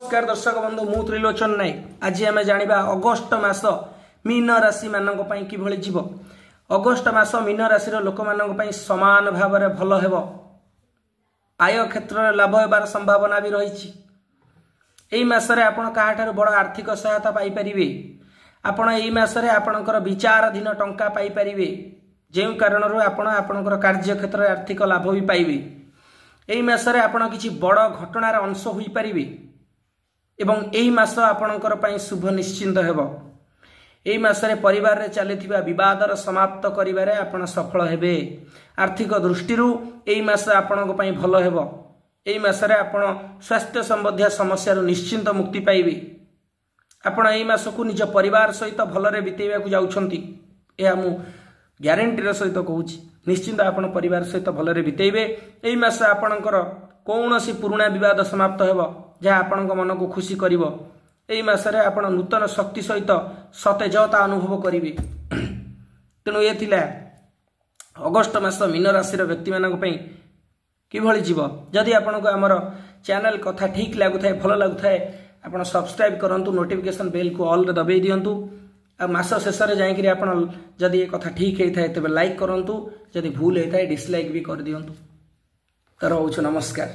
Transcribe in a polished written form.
ନମସ୍କାର ଦର୍ଶକ ବନ୍ଧୁ, ମୁଁ ତ୍ରିଲୋଚନ ନାୟକ। ଆଜି ଆମେ ଜାଣିବା ଅଗଷ୍ଟ ମାସ ମୀନ ରାଶି ମାନଙ୍କ ପାଇଁ କିଭଳି ଯିବ। ଅଗଷ୍ଟ ମାସ ମୀନ ରାଶିର ଲୋକମାନଙ୍କ ପାଇଁ ସମାନ ଭାବରେ ଭଲ ହେବ। ଆୟ କ୍ଷେତ୍ରରେ ଲାଭ ହେବାର ସମ୍ଭାବନା ବି ରହିଛି। ଏହି ମାସରେ ଆପଣ କାହାଠାରୁ ବଡ଼ ଆର୍ଥିକ ସହାୟତା ପାଇପାରିବେ। ଆପଣ ଏହି ମାସରେ ଆପଣଙ୍କର ବିଚାରାଧୀନ ଟଙ୍କା ପାଇପାରିବେ, ଯେଉଁ କାରଣରୁ ଆପଣ ଆପଣଙ୍କର କାର୍ଯ୍ୟକ୍ଷେତ୍ରରେ ଆର୍ଥିକ ଲାଭ ବି ପାଇବେ। ଏହି ମାସରେ ଆପଣ କିଛି ବଡ଼ ଘଟଣାର ଅଂଶ ହୋଇପାରିବେ ଏବଂ ଏହି ମାସ ଆପଣଙ୍କର ପାଇଁ ଶୁଭ ନିଶ୍ଚିନ୍ତ ହେବ। ଏହି ମାସରେ ପରିବାରରେ ଚାଲିଥିବା ବିବାଦର ସମାପ୍ତ କରିବାରେ ଆପଣ ସଫଳ ହେବେ। ଆର୍ଥିକ ଦୃଷ୍ଟିରୁ ଏହି ମାସ ଆପଣଙ୍କ ପାଇଁ ଭଲ ହେବ। ଏହି ମାସରେ ଆପଣ ସ୍ୱାସ୍ଥ୍ୟ ସମ୍ବନ୍ଧୀୟ ସମସ୍ୟାରୁ ନିଶ୍ଚିନ୍ତ ମୁକ୍ତି ପାଇବେ। ଆପଣ ଏହି ମାସକୁ ନିଜ ପରିବାର ସହିତ ଭଲରେ ବିତେଇବାକୁ ଯାଉଛନ୍ତି, ଏହା ମୁଁ ଗ୍ୟାରେଣ୍ଟିର ସହିତ କହୁଛି। ନିଶ୍ଚିନ୍ତ ଆପଣ ପରିବାର ସହିତ ଭଲରେ ବିତେଇବେ। ଏହି ମାସ ଆପଣଙ୍କର କୌଣସି ପୁରୁଣା ବିବାଦ ସମାପ୍ତ ହେବ, ଯାହା ଆପଣଙ୍କ ମନକୁ ଖୁସି କରିବ। ଏହି ମାସରେ ଆପଣ ନୂତନ ଶକ୍ତି ସହିତ ସତେଜତା ଅନୁଭବ କରିବେ। ତେଣୁ ଏ ଥିଲା ଅଗଷ୍ଟ ମାସ ମୀନ ରାଶିର ବ୍ୟକ୍ତିମାନଙ୍କ ପାଇଁ କିଭଳି ଯିବ। ଯଦି ଆପଣଙ୍କୁ ଆମର ଚ୍ୟାନେଲ କଥା ଠିକ୍ ଲାଗୁଥାଏ, ଭଲ ଲାଗୁଥାଏ, ଆପଣ ସବସ୍କ୍ରାଇବ୍ କରନ୍ତୁ, ନୋଟିଫିକେସନ୍ ବେଲ୍କୁ ଅଲ୍ରେ ଦବାଇ ଦିଅନ୍ତୁ। ଆଉ ମାସ ଶେଷରେ ଯାଇକରି ଆପଣ ଯଦି ଏ କଥା ଠିକ୍ ହେଇଥାଏ ତେବେ ଲାଇକ୍ କରନ୍ତୁ, ଯଦି ଭୁଲ ହେଇଥାଏ ଡିସଲାଇକ୍ ବି କରିଦିଅନ୍ତୁ। ତ ରହୁଛୁ, ନମସ୍କାର।